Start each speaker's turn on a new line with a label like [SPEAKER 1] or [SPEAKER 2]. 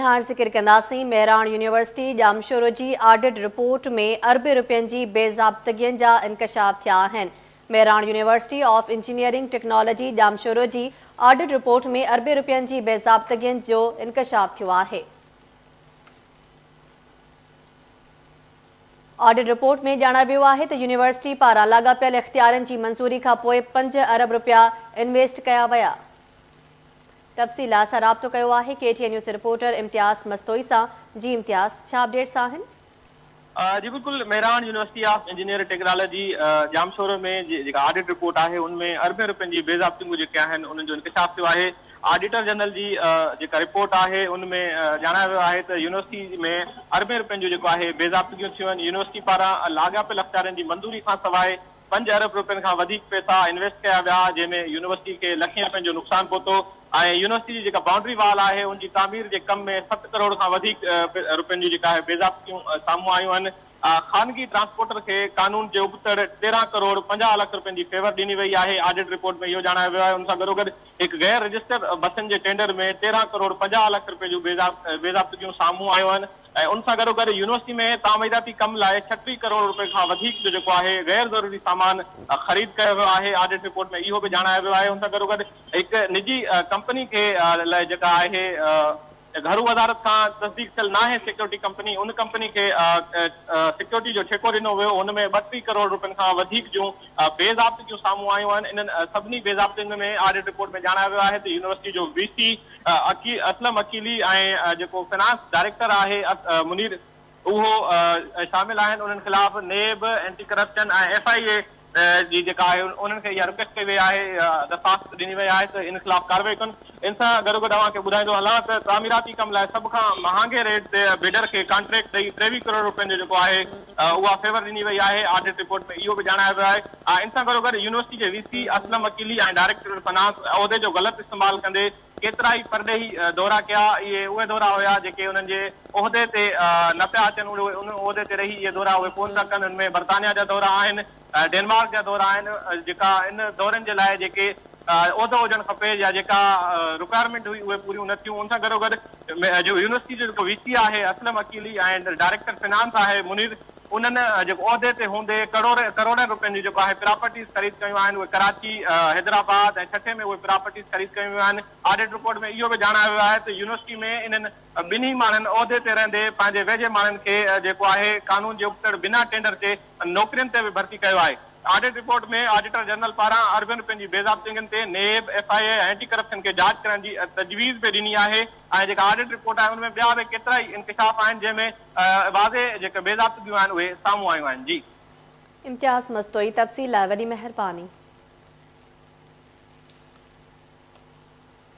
[SPEAKER 1] هاڻ ذڪر ڪنداسين مهراڻ يونيورسٽي ڄامشورو جي آڊٽ رپورٽ ۾ اربين رپين جي بيضابطگين جا انڪشاف ٿيا آهن. Mehran university of engineering technology Jamshoro جي آڊٽ رپورٽ ۾ اربين رپين جي بيضابطگين جو انڪشاف ٿيو آهي. آڊٽ رپورٽ ۾ ڄاڻايو ويو آهي ته يونيورسٽي پاران لاڳاپيل اختيارين جي منظوري کانپوء 5 ارب رپيا انويسٽ ڪيا ويا. تفصيل سان رابطو ڪيو آهي K T N news reporter Imtiaz Mastoi سان. جي امتياز، ڇا اپڊيٽس آهن؟
[SPEAKER 2] جي بلڪل، Mehran university of engineer technology Jamshoro ۾ جيڪا آڊٽ رپورٽ آهي ان ۾ اربين رپين جي بيضابطگيون جيڪي آهن انهن جو انڪشاف ٿيو آهي. آڊيٽر جنرل جي جيڪا رپورٽ آهي ان ۾ ڄاڻايو ويو آهي ته يونيورسٽي ۾ اربين رپين جون جيڪو آهي بيضابطگيون ٿيون آهن. يونيورسٽي پاران لاڳاپيل اختيارين جي منظوري کانسواء 5 ارب رپين کان وڌيڪ پئسا انويسٽ ڪيا ويا، جنهن ۾ يونيورسٽي کي لکين رپين جو نقصان پهتو ۽ يونيورسٽي جي جيڪا بائونڊري وال آهي ان جي تعمير جي ڪم ۾ 7 ڪروڙ کان وڌيڪ رپين جون جيڪا آهي بيضابطگيون سامهون آيون آهن. خانگي ٽرانسپورٽر کي قانون جي ابتڙ 13 ڪروڙ 50 لک رپين جي فيور ڏني وئي آهي. آڊٽ رپورٽ ۾ اهو ڄاڻايو ويو آهي. ان سان گڏوگڏ هڪ غير رجسٽر بسن جي ٽينڊر ۾ 13 ڪروڙ 50 لک رپين جون بيضابطگيون سامهون آيون آهن ۽ ان سان گڏوگڏ يونيورسٽي ۾ تعميراتي ڪم لاء 36 ڪروڙ رپين کان وڌيڪ جو جيڪو آهي غير ضروري سامان خريد ڪيو ويو آهي. آڊٽ رپورٽ ۾ اهو به ڄاڻايو ويو آهي. ان سان گڏوگڏ هڪ نجي ڪمپني کي لاء جيڪا آهي گهرو وزارت کان تصديق ٿيل ناهي سيڪيورٽي ڪمپني، ان ڪمپني کي سيڪيورٽي جو ٺيڪو ڏنو ويو، ان ۾ 32 ڪروڙ رپين کان وڌيڪ جون بيضابطگيون سامهون آيون آهن. انهن سڀني بيضابطين ۾ آڊٽ رپورٽ ۾ ڄاڻايو ويو آهي ته يونيورسٽي جو وي سي اسلم عقيلي ۽ جيڪو فنانس ڊائريڪٽر آهي منير اهو شامل آهن. انهن خلاف NAB, anti corruption ۽ F I A جي جيڪا آهي انهن کي اها رڪويسٽ ڪئي وئي آهي، درخواست ڏني وئي آهي ته ان خلاف ڪارروائي ڪن. ان سان گڏوگڏ اوهان کي ٻڌائيندو هلان ته تعميراتي ڪم لاء سڀ کان مهانگي ريٽ تي بڊر کي ڪانٽريڪٽ ڏئي 23 ڪروڙ رپين جو جيڪو آهي اها فيور ڏني وئي آهي. آڊٽ رپورٽ ۾ اهو به ڄاڻايو ويو آهي. ان سان گڏوگڏ يونيورسٽي جي V C Aslam Aqili ۽ director finance عهدي جو غلط استعمال ڪندي ڪيترائي پرڏيهي دورا ڪيا. اهي دورا هيا جيڪي انهن جي عهدي تي نه پيا اچن، اهي ان عهدي تي رهي اهي دورا اهي ڪونه ٿا ڪن. ان ۾ برطانيا جا دورا آهن، ڊينمارڪ جا دورا آهن، جيڪا ان دورن جي لاء جيڪي عهدو هجڻ کپي يا جيڪا رڪوائرمينٽ هئي اهي پوريون نه ٿيون. ان سان گڏوگڏ جو يونيورسٽي جو جيڪو وي سي آهي اسلم عقيلي ۽ ڊائريڪٽر فنانس آهي منير، انهن جيڪو عهدي تي هوندي ڪروڙين رپين جون جيڪو آهي پراپرٽيز خريد ڪيون آهن، اهي ڪراچي، حيدرآباد ۽ ٺٽي ۾ اهي پراپرٽيز خريد ڪيون ويون آهن. آڊٽ رپورٽ ۾ اهو به ڄاڻايو ويو آهي ته يونيورسٽي ۾ انهن ٻنهي ماڻهن عهدي تي رهندي پنهنجي ويجهي ماڻهن کي جيڪو آهي قانون جي ابتڙ بنا ٽينڊر جي نوڪرين تي به ڀرتي ڪيو آهي. آڊٽ رپورٽ ۾ آڊيٽر جنرل پاران اربين رپين جي بيضابطگين تي NAB, F I A ۽ anti corruption کي جاچ ڪرڻ جي تجويز به ڏني آهي ۽ جيڪا آڊٽ رپورٽ آهي ان ۾ ٻيا به ڪيترائي انڪشاف آهن جنهن ۾ واضح جيڪي بيضابطگيون آهن اهي سامهون آيون آهن. جي.
[SPEAKER 1] امتياز مستوئي تفصيل لاء وڏي مهرباني.